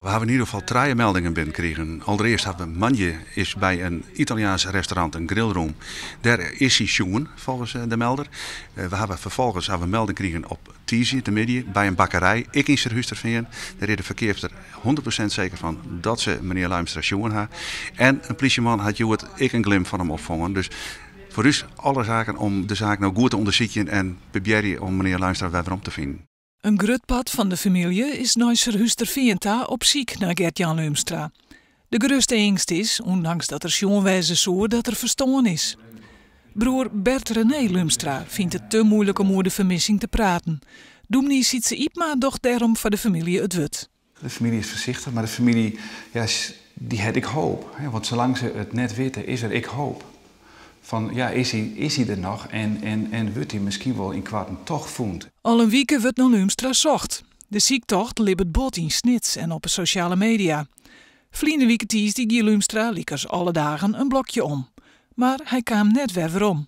We hawwe yn ieder gefal trije meldingen binnenkrigen. Alderearst hawwe we moandei is by in Italiaans restaurant, in grillroom, dêr is hy sjoen folgens de melder. We hawwe ferfolgens hawwe we melding krigen op tiisdeitemiddei by in bakkerij, ek yn Surhústerfean. Dêr is de ferkeapster 100% seker fan dat se menear Luimstra sjoen ha. En in plysjeman hat hjoed ek in glimp fan him opfongen. Dus foar ús alle saken om de saak no goed te ûndersykjen en probearje om menear Luimstra wer werom te finen. In grut part fan de famylje is nei Surhústerfean ta op syk nei Gert-Jan Luimstra. De grutste eangst is, ûndanks dat er sjoen wêze soe, dat er ferstoarn is. Broer Bert René Luimstra fynt it te muoilik om oer de fermissing te praten. Dûmny Sytze Ypma docht dêrom foar de famylje it wurd. De famylje is foarsichtich, mar de famylje ja, dy hat ek hoop. Want salang't se it net witte, is der ek hoop. Fan ja, is hy, is hy der noch en, en, en wurdt hy miskien wol ynkoarten toch fûn. Al in wike wurdt nei Luimstra socht. De syktocht libbet bot yn Snits en op 'e sosjale media. Ferline wike tiisdei gie Luimstra, lykas alle dagen, in blokje om. Mar hy kaam net wer werom.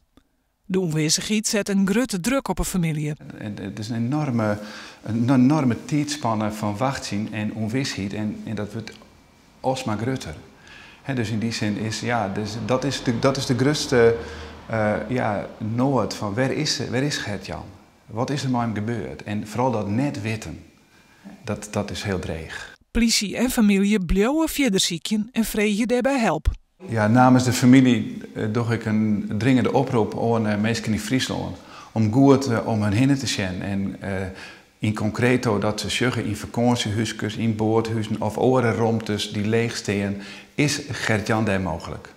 De ûnwissichheid set in grutte druk op 'e famylje. En it is in enorme tiidsspanne fan wachtsjen en ûnwisheid en dat wurdt alsmar grutter. Dus yn dy sin is, ja, dus dat is de grutste ja, noad fan wêr is Gert-Jan? Wat is der mei him gebeurd? En foaral dat net witten, dat is hiel dreech. Plysje en famylje bliuwe fierder sykjen en freegje dêrby help. Ja, namens de famylje doch ik in dringende oprop oan minsken yn Fryslân om goed om har hinne te sjen en yn konkreto dat se sjogge yn fakânsjehúskes, yn boathuzen of oare romtes dy't leech stean, is Gert-Jan dêr mooglik.